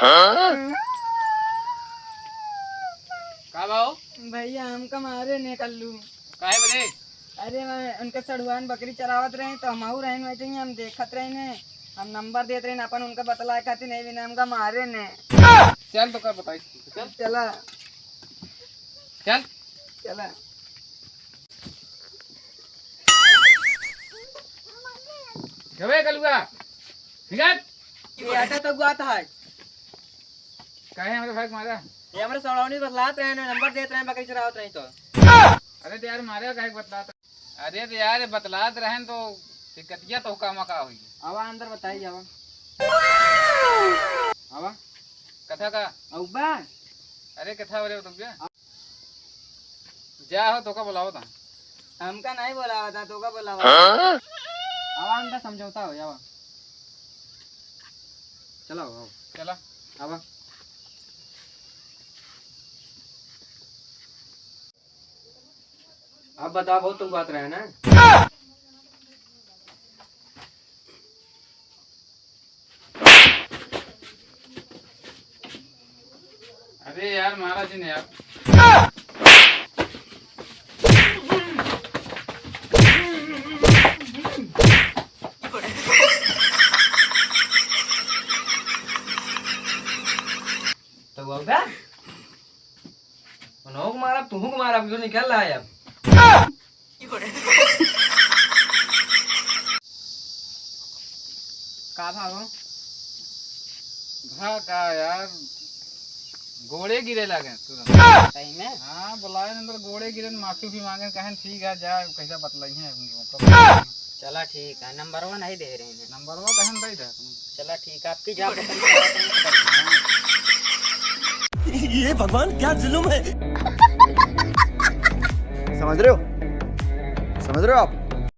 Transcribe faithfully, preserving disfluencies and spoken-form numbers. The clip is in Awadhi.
का भाव? भैया, हमका मारे ने कल्लू। काहे बदे? अरे, मैं उनका सड़ुआन बकरी चरावत रहे, तो हमहू रहन बैठे ही, हम देखत रहे ने, हम नंबर देत रहे ने, अपन उनका बतलाए खातिर नहीं बिना हमका मारे ने। चल, तो का बताई, चल। चला। चल। चला। कबे कलुआ? निकल। ये आटा तो गुआत है। काहे हमरे भाई के मारा? ये हमरे सड़ौनी बतलात रहे ने, नंबर देत रहे, बकरी चरावत रहे तो। अरे तो यार, मारे काहे के बतलात? अरे तो यार, बतलात रहे तो दिक्कतिया तो का मका हुई। आवा अंदर बताई, आवा। आवा। कथा का? अउबा। अरे कथा बोले तो क्या? जा हो, तोका बोलावत है। हमका नहीं बोलावत है, तोका बोलावत है। हाँ? आवा, अंदर समझौता हो, आवा। चला हो, आओ। चला। आवा। अब बताओ, बहुत तो बात रहे ना। अरे यार, मारा जी ने यार। तो बाबा, उन्हों को मारा, तुहू को मारा, अभी तो निकल रहा है अब। का भाव? भा का यार, गोड़े गिरे लागे तुरंत। सही में? हाँ, बुलाए अंदर, गोड़े गिरे, माफी भी मांगे, कहें ठीक है, जा, कैसा बतलाई है उनको। चला ठीक है, नंबरवा नहीं दे रहे हैं। नंबरवा कहें दे दे। चला ठीक है, आपकी जा पसंद। ये भगवान क्या जुल्म है। समझ रहे हो? समझ रहे हो आप?